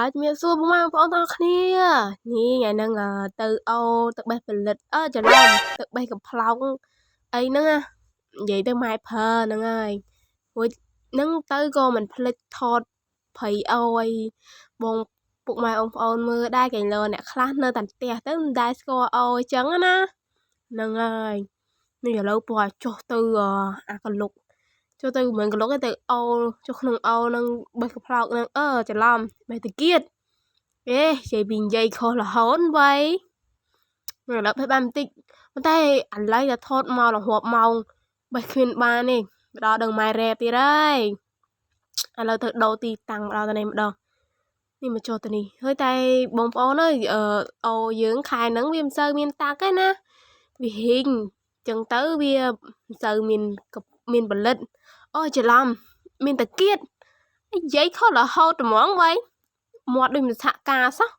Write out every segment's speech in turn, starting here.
បាទមានសួរពុកម៉ែបងប្អូនទាំងអស់គ្នានេះថ្ងៃហ្នឹងទៅអូទឹកបេះផលិតអឺច្រឡំទឹកបេះកំប្លោកអីហ្នឹងណានិយាយទៅម៉ែប្រើហ្នឹងហើយរួចហ្នឹងទៅក៏មិនភ្លេចថតព្រៃអូអីបងពុកម៉ែបងប្អូនមើលដែរកែងលោអ្នកខ្លះនៅតែផ្ទះទៅមិនដែលស្គាល់អូអញ្ចឹងណាហ្នឹងហើយនេះឥឡូវពណ៌ចុះទៅអាកលុកចូលទៅមិនមែនកលុកទេទៅអូចុះក្នុងអូនឹងបេះកំប្លោកនឹងអឺច្រឡំបេះតាគៀតអេនិយាយពីនិយាយខុសរហូតវ៉ៃឥឡូវបេះបានបន្តិចប៉ុន្តែឥឡូវតែថតមករហូតម៉ោងបេះគ្មានបានទេមកដល់ដឹងម៉ែរ៉េបទៀតហើយឥឡូវទៅដូរទីតាំងមកដល់ទៅនេះម្ដងនេះមកចូលទៅនេះហើយតែបងប្អូនអើយអឺអូយើងខែហ្នឹងវាមិនសូវមានតាក់ទេណាវាហ៊ីងចឹងទៅវាមិនសូវមានមានផលិតអូច្រឡំមានតាគៀតនិយាយខុសរហូតហ្មងវ៉ៃមាត់ដូចមិនសហការសោះ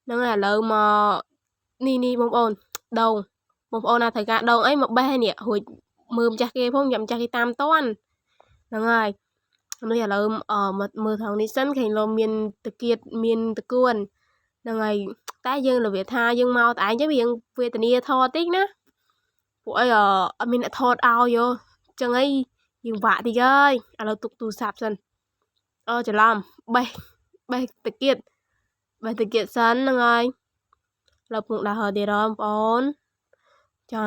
ហ្នឹងហើយឥឡូវមកនេះនេះបងប្អូនដូងបងប្អូនណាត្រូវការដូងអីមកបេះនេះរួចមើលម្ចាស់គេផងយ៉ាំម្ចាស់គេតាមតន់ហ្នឹងហើយនេះឥឡូវមកមើលថងនេះសិនឃើញលោមានតាគៀតមានតកួនហ្នឹងហើយតែយើងរបៀបថាយើងមកតែឯងចឹងវាយើងវេទនាថតតិចណាពួកអីអត់មានអ្នកថតឲ្យយោចឹងអីយើងវាក់តិចហើយឥឡូវទុកទូរស័ព្ទសិនអូច្រឡំបេះបេះតាគៀតបេះតាគៀតសិនហ្នឹងហើយឥឡូវពងដើរហើយទៀតបងប្អូនចា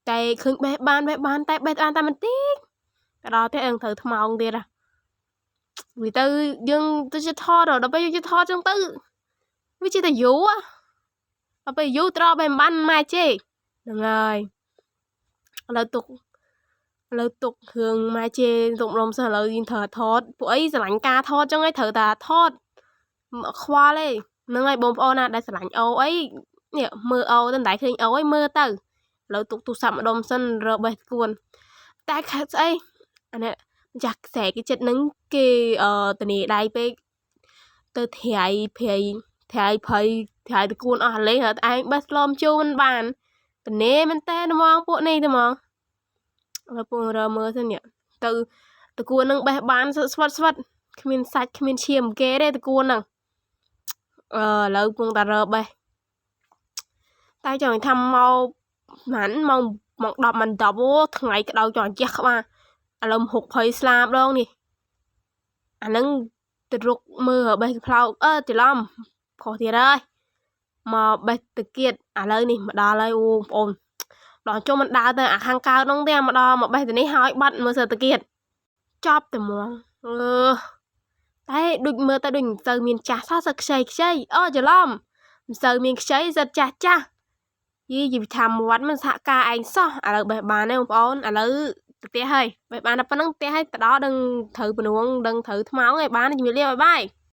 តែឃើញបេះបានបេះបានតែបេះបានតែបន្តិចទៅដល់ទៀតនឹងត្រូវថ្មោងទៀតហ่ะវាទៅយើងទៅជាថតដល់ពេលយើងជាថតចឹងទៅវាជាតែយូរដល់ពេលយូរត្របេះមិនបានម៉ែជេហ្នឹងហើយឥឡូវទុកឥឡូវទុកគ្រឿងម៉ែជេទុករំសិនឥឡូវយើងត្រូវថតពួកអីស្រឡាញ់ការថតចឹងឯងត្រូវតែថតខ្វល់ទេហ្នឹងហើយបងប្អូនណាដែលស្រឡាញ់អូអីនេះមើលអូទៅមិនដែលឃើញអូអីមើលទៅឥឡូវទុកទូរស័ព្ទម្ដុំសិនរបេះគួនតែខែស្អីអានេះម្ចាស់ខ្សែគេចិត្តហ្នឹងគេអឺតនីដៃពេកទៅត្រាយព្រៃត្រាយព្រៃត្រាយតគួនអស់លេងឯងបេះស្លមជូនបានតនេមែនតើហ្មងពួកនេះទៅហ្មងឥឡូវពងរើមើលសិននេះទៅតគួននឹងបេះបានស្វិតស្វិតគ្មានសាច់គ្មានឈាមគេទេតគួនហ្នឹងអឺឥឡូវពងតារើបេះតែចង់ថាមកម៉ាន់ម៉ោងម៉ោង10មិន10អូថ្ងៃក្តៅចង់ជះក្បាលឥឡូវហុកភ័យស្លាបដងនេះអាហ្នឹងទៅរុកមើលបេះផ្លោកអឺច្រឡំខុសទៀតហើយមកបេះតាគៀតឥឡូវនេះមកដល់ហើយអូបងប្អូនដល់ចុះមិនដើរទៅអាខាងកើតនោះទេមកដល់មកបេះទៅនេះហើយបាត់មើលសើតាគៀតចប់តែហ្មងអឺតែដូចមើលទៅដូចមិនសូវមានចាស់សោះសឹកខ្ចីខ្ចីអូច្រឡំមិនសូវមានខ្ចីសិតចាស់ចាស់យីយីថាមាត់មិនសហការឯងសោះឥឡូវបេះបានទេបងប្អូនឥឡូវទៅផ្ទះហើយបេះបានតែប៉ុណ្្នឹងផ្ទះហើយទៅដល់ដឹងត្រូវពនួងដឹងត្រូវថ្មោងហើយបានជំរាបលាបាយបាយ។